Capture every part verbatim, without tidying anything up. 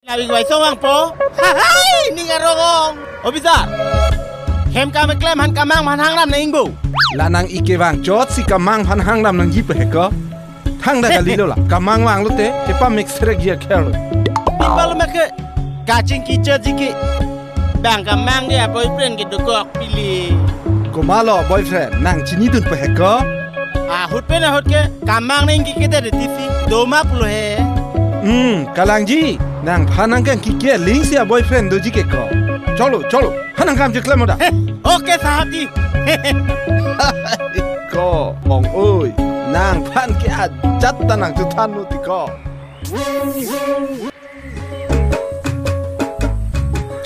Abi Waisong vangpo. Hahai, ning arong ong. Officer. Hem kam keklem aphan kamang aphan hangram nang ingbo. La nang-ik kevang chotsi kamang aphan hangram nangji pu he ko. Thangta kalilo la. Kamang vanglote kepamek serek ji akhel. Pipalo mek ke. Kachingki chotji ke. Bang kamang dia boyfriend ke dokok pili. Komatlo boyfriend nang chinidun pu he ko. Ahut pen ahut ke kamang nang ingki ke de tisi doma pulo he. Hmm, kalangji, nangphan nangkangki ke lingsi a-boyfriend doji ke ko. Cholo, cholo, hanang kam je klem da. Oke, sahab ji. Ko, Bong oi, nangphan ke ajat ta nangchethan lo ti ko.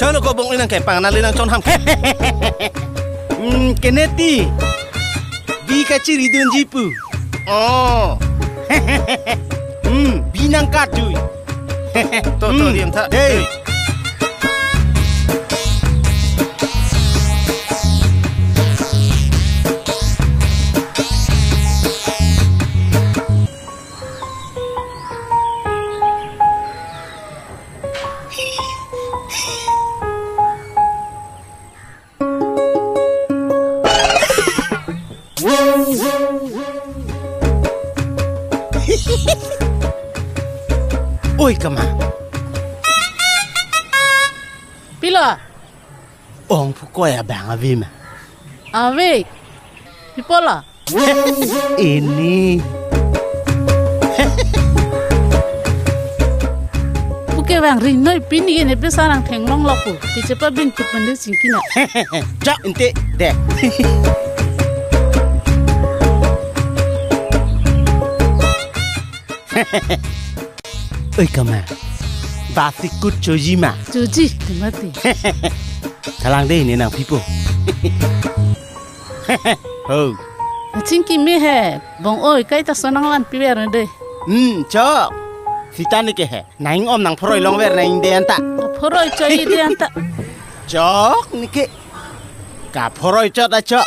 Chon ko Bong oi nang kepang nali nang chon ham. Hmm, keneti. Bi kachiridunji pu. Oh. Hmm, bi nang katjui. To, to, hmm, diam tha. Dei. Oi, kama. Pilo? Ong phu koi abang ave ma? Ave. Pi pulo? Ini. Puke bang ringnoi pini ini bisa nang thenglong lo pu. Kichepa bin put mandi singkina. Chok ente deh. Oi, kama. Basi kut choji ma? Choji, temati. Kalang dei ne nangpipo. Ho. Aching kimi he, Bong oi, kaita sonang lan piver ne dei. Hmm, chok. Sita ne ke he. Nang om nang phoroi longver nang de anta. Phoroi choi de anta. Chok ne ke. Kaphoroi chot a chok.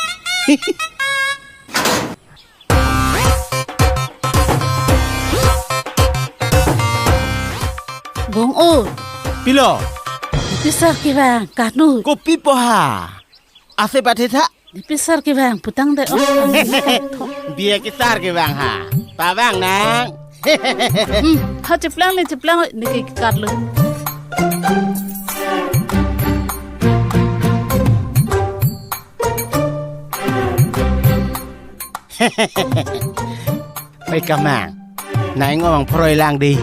Bong oi. Pilo. Pisar kevang kanu. Kopi po ha. Ase bathe tha. Pisar kevang putang de. Oh. Bia kesar kevang ha. Pavang nang. Hmm, ha cheplang ne cheplang ne ke katlo. Oi, kama. Nang om nang phoroi lang dei.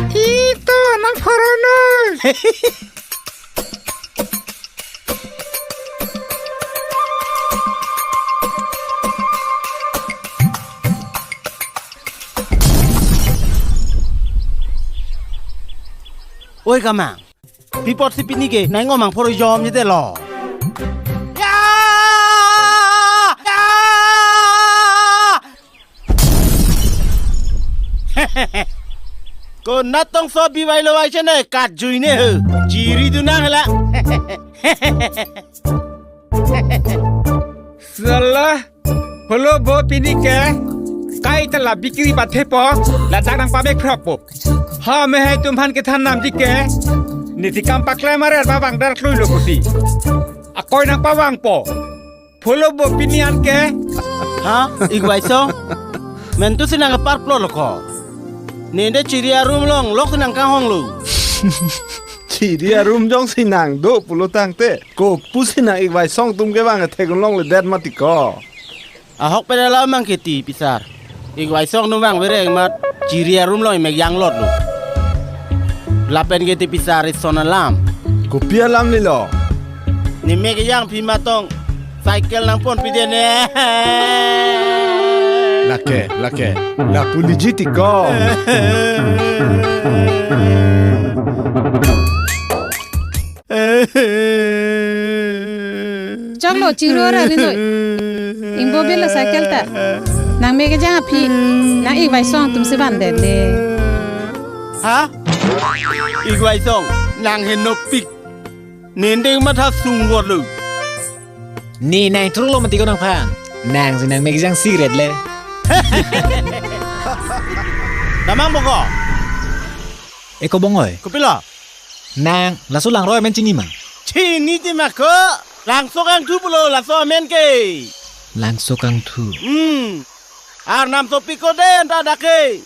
Ito, nang phoroi noi. Oi, kama. Pi apotsi pini ke nang om nang phoroi jom jete lo. Ya! Ya! Konat tongso bi vai lo vai chene katjui ne he. Chiridun nang hela. Salah. Phulo bo pini ke, kaita la bikri bathe po, ladak nang pamek phrap po. Ha, me hai tum aphan kethan namji ke, niti kam paklem arer pavang dar klui lo kuti. Akoi nang pavangpo. Phulo bo pini an ke. Ha, ik Waisong. Mentu si nang kepar plo lo ko. Nende chiri arum long, lok si nang kanghong lo. Chiri arum jongsi nang do pulo tangte. Ko pusi nang ik Waisong atum kevang athek longledet mati ko. Ahok pen alam mang keti pisar. Ik Waisong atum vang vereng mat chiri arum loi mek yang lot lo. Lapen keti pisar ison alam. Kopi alam ni lo. Ne mek yang phi matong. Cycle nang pon pide ne. Lake, lake. La puliji ti ko. Choklo chiro ra rinoi. Ingbo bela cycle ta. Nang mek kejang aphi. Nang ik Waisong atum si van det le. Ha? Ik Waisong, nang henopik. Nendeng matha sungwot lo. Ni nang truk lo mati ko nangphan. Nang si nang mek kejang cigarette le. Damang boko. Eko bongoi. Kopilo. Nang, laso langroi amen chini ma? Chini ti ma ko. Langso Kangthu pulo laso amen ke. Langso Kangthu. Hmm. Arnam sopi ko den ta dak ke.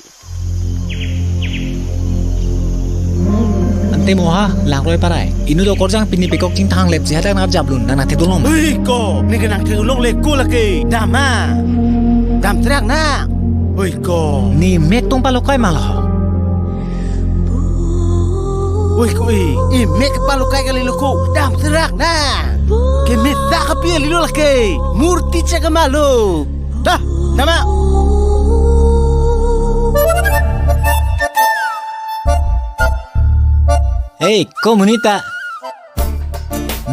Ante mo ha, langroi parai. Inut okorjang pini pekok chingthang lep jihata na jablun, nang nate dulong. Hei ko, ne ke nang te dulong le ko lake. Dam ma. Dam trak na. Hei ko. Ne mek tong palokai ma lo. Hei ko, eh, eh, mek palokai kali lo ko. Dam trak na. Ke me ta kapi ali lo lake. Murti chek ma lo. Dah, nama. Hei, ko monit ta.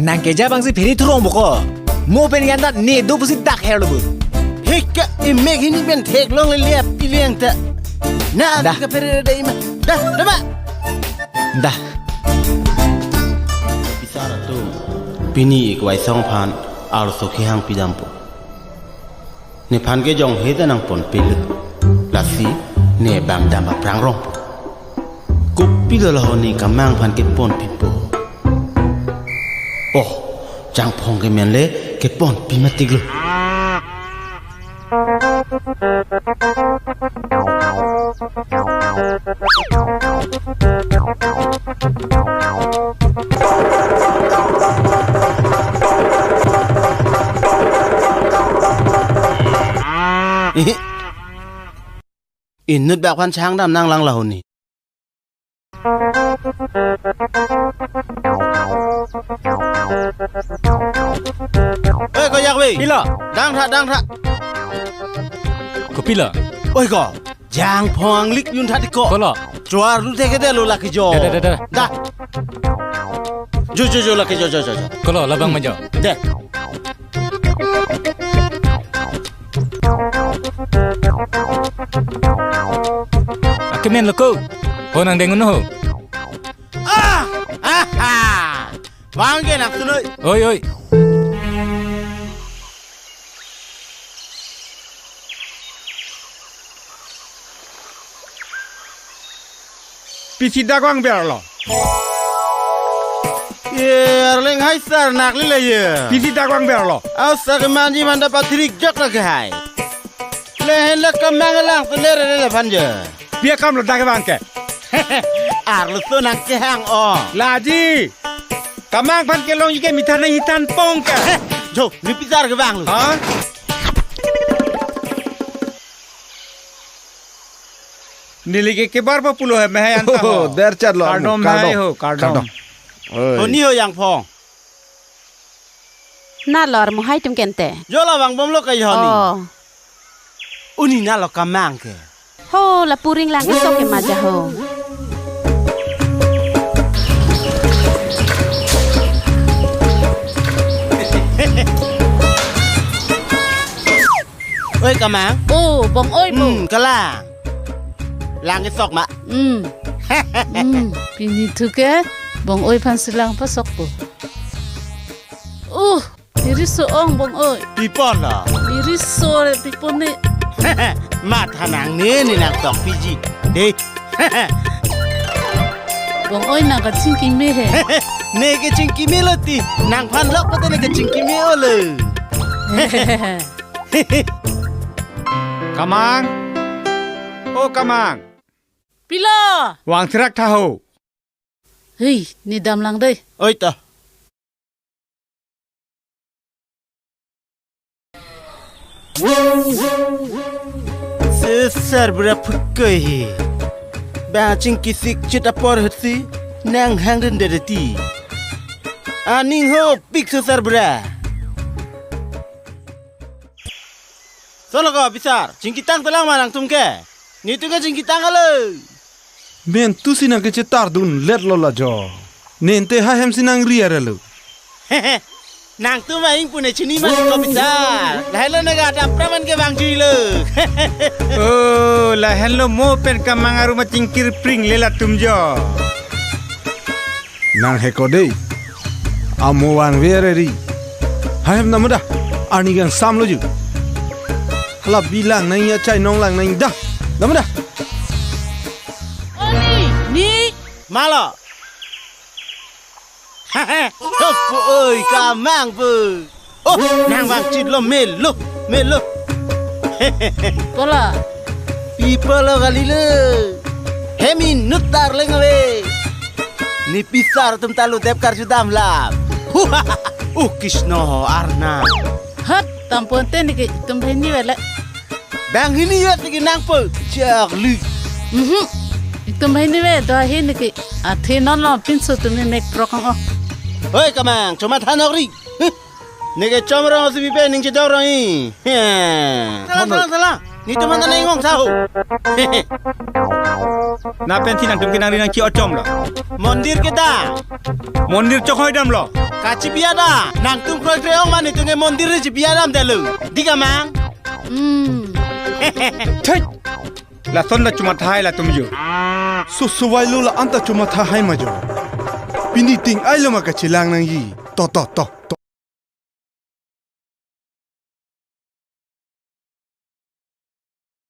Nang keja bangsi phiri thurong boko. Mo pen yan ta ne do pusi dak her lo bu. Hei ka, emek hini pen theklong le liap pileng ta. Na, dah. Ka phere dai ma. Dah, dah ma. Dah. Pisar atum. Pini ik waisong aphan arloso kehang pidampo. Nephan ke jong heta nangponpilo. Lasi ne bang dam aphrang rong. Kopilo laho ne Kamang aphan keponpipo. Oh, Jangphong ke men le keponpi matik lo. Ihi. Inut bak aphan chang dam nang lang laho ne. Oi, ko jak we. Pilo? Dang tha, dang tha. Kopilo? Oi ko. Jangphong lik yun tha di ko. Kolo? Chuar lu te ke de lo lake jo. Da, da, da, da. Da. Jo, jo, jo, lake jo, jo, jo, jo. Kolo, labang ma jo. De. Akemen lo ko. Ho nang dengun ho. Ah! Aha! Bang ke nang tunoi. Oi, oi. Pisi dak vang ber lo. Ye, arleng hai sar nak lile ye. Pisi dak vang ber lo. Au sa ke manji manda patrik jok lake hai. Lahenlo Kamang alang peler le le phan je. Pi akam lo dak vang ke. Arloso nang kehang o. Laji. Kamang aphan kelongji ke mithan nang hithan pong ke. Jo, ne pisar kevang lo. Ha? Neli ke kebar pa pulo he mehai anta ho. Oh, der chat lo, kardom kardom. Hai ho, kardom. Kardom. Oi. Honi ho Jangphong. Na lor mo hai tum kente. Jo la vangbom lo kai honi. Oh. Uni na lo Kamang ke. Ho, lapu ring lang isok ke maja ho. Oi, Kamang. Oh, Bong Oi, Bong. Hmm, kala. Lang isok ma. Hmm. Hmm, pini thu ke, Bong Oi aphan si lang pasok po. Uh, iri so-ong, Bong Oi. Pipon lo. Iri so re, pipon ne. Matha nangne, ne nang tokpiji. De. Bong Oi nang kachingki me he. Ne kachingki me lo ti. Nangphan lok pate ne kachingki me o lo. Kamang. O Kamang. Pilo. Vang thirak tha ho. Hei, ne dam lang dei. Oi to. Se sarbura phukoi he. Ba chingki sik chit apor hutsi nang hang den dede ti. Aning ho pik se sarbura. Solo ko pisar, chingki tang telang ma nangtum ke. Netum ke chingki tang alo. Men tu si nang kechetar dun let lo la jo. Nente ha hem si nang ri ara lo. Nangtum aing pune chini ma ko pisar. Lahelo nega dapra man ke bang jui lo. Oh, lahelo mo pen Kamang aru ma chingkir pring le latum jo. Nang heko dei. Amo vang vere ri. Ha hem namuda. Arni gang sam lo ju. Hala bilang nang ya chai nong lang nang dah. Namuda. Oi, ni. Malo. Hehe, hepo oi, kamang pu. Oh, nang vangchitlo, melo, melo. Kola? Pi pulo kali le. Hem inut ta arleng ave. Ne pisar atum ta lutep karju damlam. Uh, Krishna ho Arnam. Hat, tampon te neke itum banghini vele. Banghini vet neke nangpo, chakli. Mhm. Itum banghini ve, do ahin neke. Athe non lo pinso atum ne mek prok ang o. Hoi kamang, chomatha nokri. Huh. Neke chomrong si bipe ning chedok rong i. He. Salang, salang, salang. Netum aphan ta neng ong sa ho. Na pensi nangtum ke nangri nangchi-ochom lo. Mondir ke ta. Mondir chok hoi damlo. Kachibi-a ta. Nangtum kroikre ong ma netum ke mondir ne chibi-a damdetlo. Di kamang. Hmm. Thek. Lason ta chomatha hai latum jo. Susuvailo la-an ta chomatha hai ma jo. Pini ting-ailo ma kachelang nangji. To, to, to, to.